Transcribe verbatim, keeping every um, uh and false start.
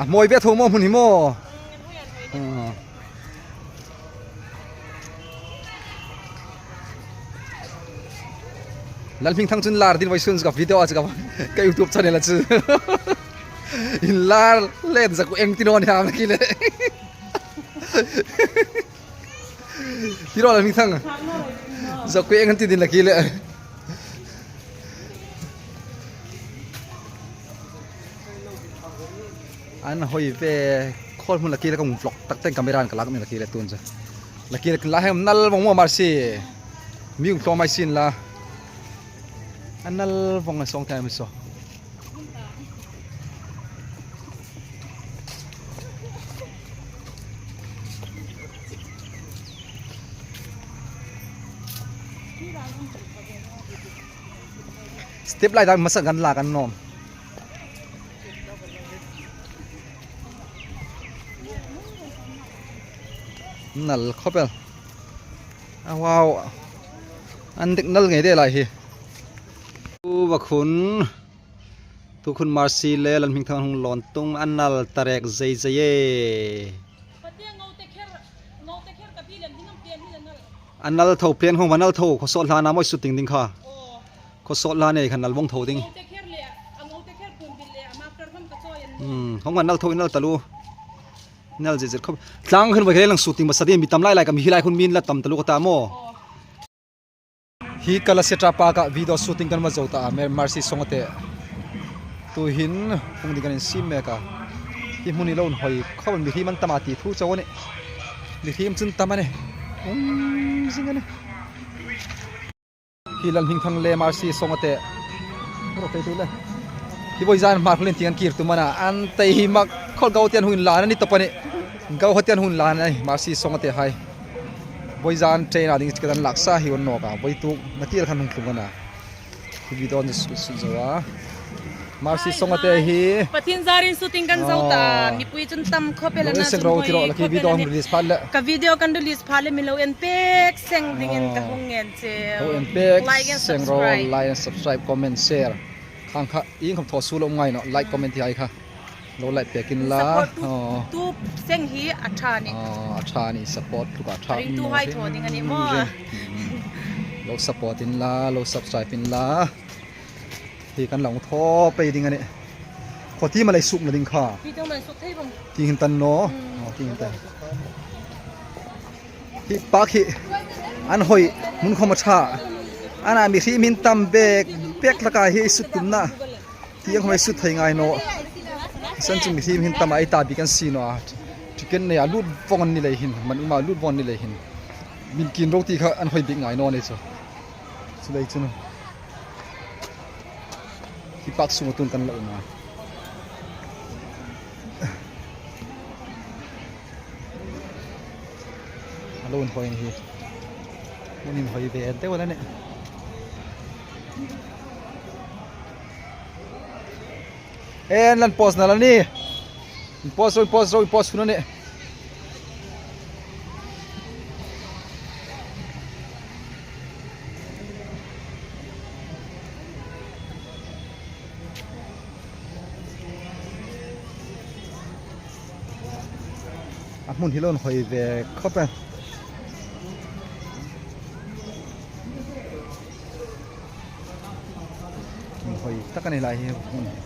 A hmawi ve tho maw hmun hi maw? Ah. Lalhmingthang chun lar ding vawisun ka video a chu ka, ka YouTube channel a chu. Inlar le zakueng ti naw ni ham khi le. Hi ro Lalhmingthang. Zakueng ti ding la khi le. An hoi ve khawp hmun la khi le ka hung vlog tak teng camera an ka lak ni la khi le tun chu. La khi le la hem nal vong maw Mercy. Mi hung tlawm ei sin la. An nal vong a sawng time so. Step lai dang masa gan la kan nom. Nal khawp el. A, wow. An dik nal ngei de lai hi. Tu va khun. Tu khun Mercy le Lalhmingthang hung lawn tung an nal ta rek zei zei e. An nal tho plieng hong va nal tho khawsawt hla na maw shooting ding kha. Khawsawt hla nei khan nal vong tho ding. Hmm, hong va nal tho in nal talu. Nal zet zet khawp. Tlang khan va khel lang shooting va sa ding mi tam lai lai ka mi hi lai khun min la tam talu ka ta maw. Hi Kalasetra Park-a video shooting kan va zo ta a, Mer-, Mercy Songate. Tu hin hung ding kan insiem mek a. Hi hmun hi lo hoi khawp, mihriem an tam a ti thu chau a nih. Mihriem chun tam a nih. Um zing a nih. Hi Lalhmingthang le Mercy Songate. Ro te tu le. Hi vawizan Hmarkhawlien tieng an kir tum a na. An tei hi mak khol gau tian hun la na ni to pani. Gau ho tian hun la na ni Mercy Songate hai. Vawizan train a ding ticket an lak sa hi an nawk a. Vawituk na tiel khan hung tlung a na. Hi video ni su su zo a. Mercy Songate hi. Pathian zarin shooting kan zo ta. Oh. Mipui chun tam khawp el a na, seng ro ti ro, la khi video hung release phat le. Ka video kan release phat le mi lo en pek seng dingin ka hung ngen cheu. Lo en pek seng ro, like and subscribe, comment, share. Khang kha, ieng khawm thaw suol um ngai naw, like, comment ti hai kha. Lo like pek inla. Support tu, tu seng hi a ṭha ni. Oh, a ṭha ni, support tu ka ṭha. Ringtu hai thaw ding a ni maw. Lo support inla, lo subscribe inla. Hi kan lo thaw pei ding a nih. Khaw ti ma lei suk na ding kha. Ti tang man suk thei bang. Ti hin tan naw. Hmm. Oh, ti hin tan. Hi park hi an hoi, hmun khawm a ṭha. Ana mihriem hin tam bek, bek hlaka hi ei suk tumna. Tieng khawm ei suk thei ngai naw. San chu mihriem hin tam a ei ta bik an si naw a. Ticket nei a lut vong an ni lei hin, man um a lut vong an ni lei hin. Min kin ro ti kha an hoi bik ngai naw ni chu. Chu lei chu naw. Hi park sunga tun kan lo um a. A lo inhoi hi. Hmun inhoi ve an te wala ne. En lan post na la ni. Post ro, post ro, post huna ne. A hmun hi lo inhoi ve khawp el. Inhoi tak a ni lai hi hmun hi.